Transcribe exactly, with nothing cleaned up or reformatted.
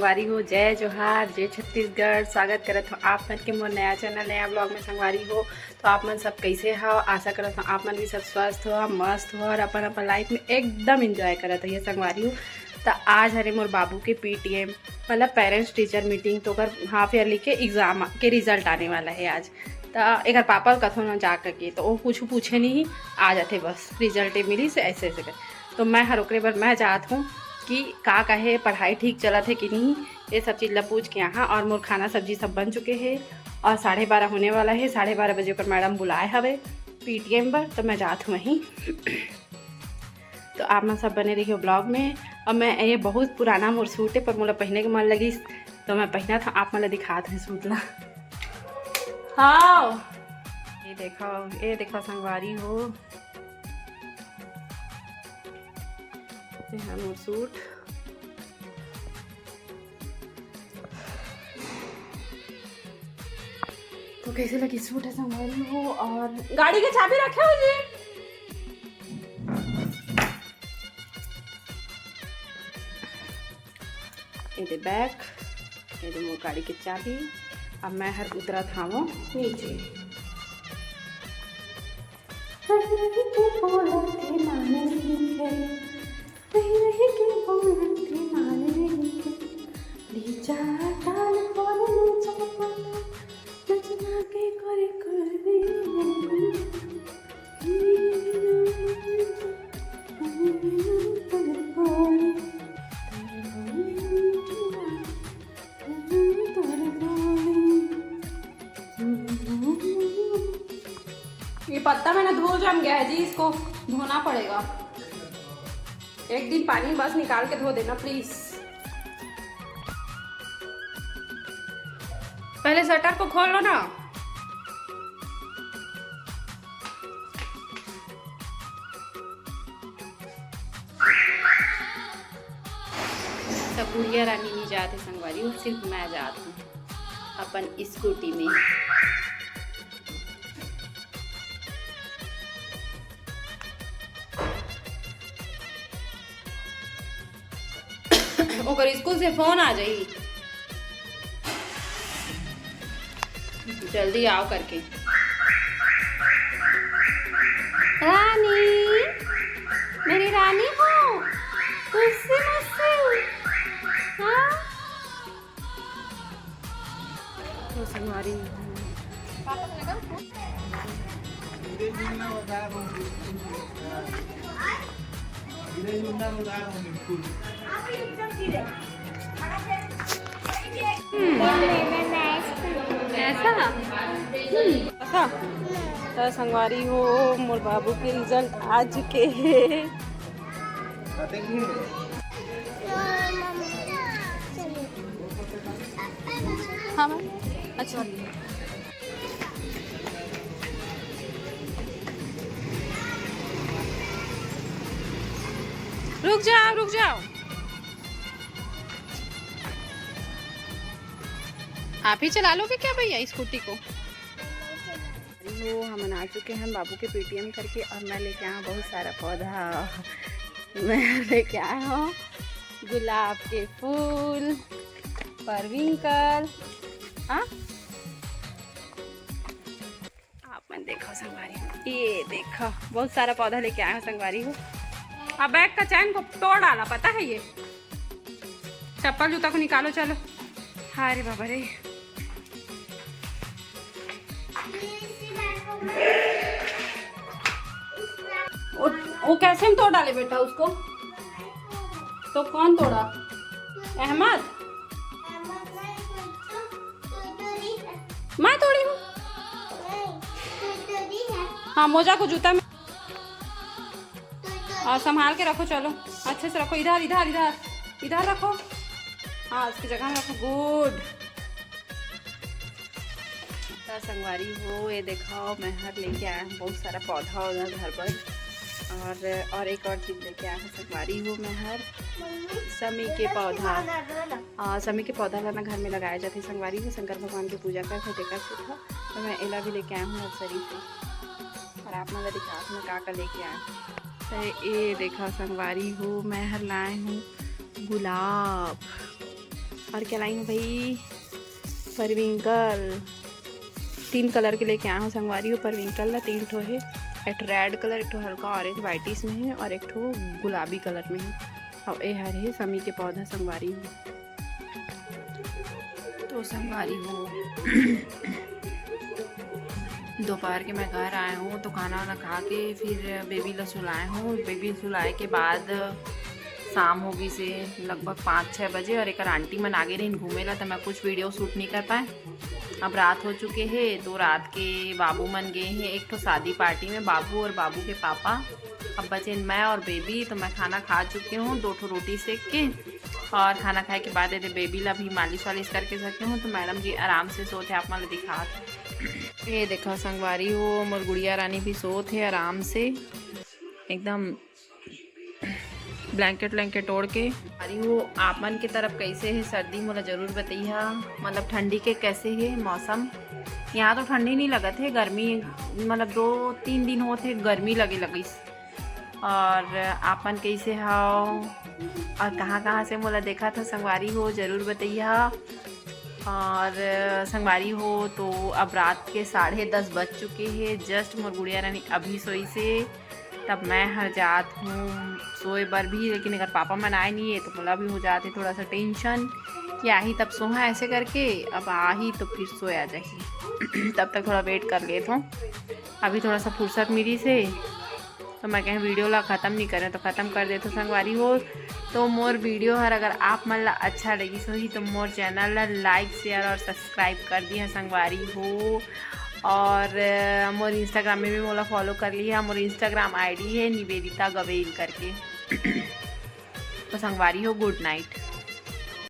संगवारी हो, जय जोहार, जय छत्तीसगढ़। स्वागत करत हो आप मन के मोर नया चैनल, नया ब्लॉग में। संगवारी हो, तो आप मन सब कैसे हो? आशा करत हो आप मन भी सब स्वस्थ हो, मस्त हो और अपन अपन लाइफ में एकदम एंजॉय करत हो। ये संगवारी हो, तो आज हरे मोर बाबू के पीटीएम, मतलब पेरेंट्स टीचर मीटिंग, तो ओकर हाफ ईयरली के एग्जाम के रिजल्ट आने वाला है आज। तो एकर पापा ल कथों ना जा करके, तो वो कुछ पूछे नहीं, आ जाते बस रिजल्ट मिली से ऐसे ऐसे कर। तो मैं हर ओकरे बर मैं जात हूँ कि का कहे, पढ़ाई ठीक चलत है कि नहीं, ये सब चीज़ ला पूछ के यहाँ। और मोर खाना सब्जी सब बन चुके है और साढ़े बारह होने वाला है। साढ़े बारह बजे ओकर मैडम बुलाए हवे पीटीएम बर, तो मैं जात हूँ वहीं। तो आप मन सब बने रहियो ब्लॉग में। और मैं, ये बहुत पुराना मोर सूट है, पर मोला पहने के मन लगिस, तो मैं पहना था। आप मन ला दिखात हूँ सूट ला। हाँ, ये देखो, ये देखो संगवारी हो, ये है मोर सूट। तो कैसे लगी सूट है संगवारी हो? और गाड़ी के चाबी रखे हो जी? ये दे बैग, ये दे मोर गाड़ी के चाबी। अब मैं हर उतरत हावों नीचे। रही रही के बोलत हे माने नहीं है, रही रही के बोलत हे माने नहीं है। ले जा डाल पर ले जा, नचना के करे करे। ये पत्ता में ना धूल जम गया है जी, इसको धोना पड़ेगा। एक दिन पानी बस निकाल के धो देना प्लीज। पहले शटर को खोल लो ना। सब गुड़िया रानी नहीं जाते संगवारी, सिर्फ मैं जात हूँ अपन स्कूटी में। ओकर स्कूल से फोन आ जाई, जल्दी आओ करके। रानी, मेरी रानी हो, तुलसी मस्सी, हाँ? तो संगवारी ऐसा? हम्म। ऐसा? तो संगवारी हो, मोर बाबू के रिजल्ट आ चुके हैं। हाँ मैम, अच्छा। रुक जाओ, रुक जाओ। आप ही चला लोगे क्या भैया स्कूटी को? हो, हमन आ चुके हैं बाबू के पीटीएम करके और मैं लेके आया बहुत सारा पौधा। मैं लेके आया हूँ गुलाब के फूल, परविंकल, हाँ? आप मन देखो संगवारी हो, ये देखो बहुत सारा पौधा लेके आया हूँ संगवारी हो। अब बैग का चैन को तोड़ डाला, पता है ये? चप्पल जूता को निकालो, चलो। हाय रे बाबा रे। वो, वो कैसे में तोड़ डाले बेटा उसको? तो कौन तोड़ा? अहमद? मैं तोड़ी हूँ। हाँ, मोजा को जूता में। और संभाल के रखो, चलो अच्छे से रखो, इधर, इधर, इधर, इधर रखो। हाँ, उसकी जगह में रखो, गुड। तो संगवारी हो, ये देखो, मैं हर लेके आया हूँ बहुत सारा पौधा उधर घर पर। और, और एक और चीज़ लेके आया हूँ संगवारी हो, मैं हर समी के पौधा। आ, समी के पौधा ला ना घर में लगाया जाथे संगवारी हो, शंकर भगवान के पूजा करथे, तेकर सेती। तो मैं एला भी लेके आया हूँ नर्सरी से, और आप मन ला दिखात हूँ मैं का का लेके आया हूँ। तो ये देखा संगवारी हो, मैं हर लाए हूँ गुलाब। और क्या लाई हूँ भाई, परविंकल। तीन कलर के लेके आए हूँ संगवारी हो परविंकल ला। तीन ठो है, एक ठो रेड कलर, एक ठो हल्का ऑरेंज वाइटिश में है और एक ठो गुलाबी कलर में है। और ये हर है समी के पौधा संगवारी हो। तो संगवारी हो, दोपहर के मैं घर आए हूँ तो खाना वाना खा के फिर बेबी ला सुलाए हूँ। बेबी सुलाए के बाद शाम हो गई से लगभग पाँच छः बजे, और एक आंटी मन आगे रहिन घूमे ला, तो मैं कुछ वीडियो शूट नहीं कर पाए। अब रात हो चुके है, तो रात के बाबू मन गए हैं एक ठो शादी पार्टी में, बाबू और बाबू के पापा। अब बचे मैं और बेबी, तो मैं खाना खा चुके हूँ, दो ठो रोटी सेक के, और खाना खाए के बाद ये बेबी ला भी मालिश वालिश करके सके हूँ। तो मैडम जी आराम से सोत है, आप मन ला दिखात। ये देखो संगवारी हो, मोर गुड़िया रानी भी सोत है आराम से, एकदम ब्लैंकेट व्लैंकेट ओढ़ के। अरे वो आप मन के तरफ कैसे है सर्दी, मोला जरूर बतैया, मतलब ठंडी के कैसे है मौसम। यहाँ तो ठंडी नहीं लगत है, गर्मी, मतलब दो तीन दिन होत है गर्मी लगे लगिस। और आप मन कैसे हव और कहाँ कहाँ से मोला देखा था संगवारी हो, जरूर बतैया। और संगवारी हो, तो अब रात के साढ़े दस बज चुके हैं, जस्ट मोर गुड़िया रानी अभी सोई से, तब मैं हर जात हूँ सोए बर भी, लेकिन अगर पापा मन आए नहीं है तो मोला भी हो जात है थोड़ा सा टेंशन कि आही तब सोहा ऐसे करके, अब आही तो फिर सोया जाही। तब तक थोड़ा वेट कर लेत हूँ, अभी थोड़ा सा फुर्सत मिली से, तो मैं कहें वीडियो ला खत्म नहीं करें तो खत्म कर देत हूँ संगवारी हो। तो मोर वीडियो हर अगर आप मन ला अच्छा लगिस होही तो मोर चैनल ला लाइक शेयर और सब्सक्राइब कर दिया संगवारी हो। और अ, मोर इंस्टाग्राम में भी मोला फॉलो कर लिया, मोर इंस्टाग्राम आईडी है निवेदिता गवेल करके। तो संगवारी हो, गुड नाइट।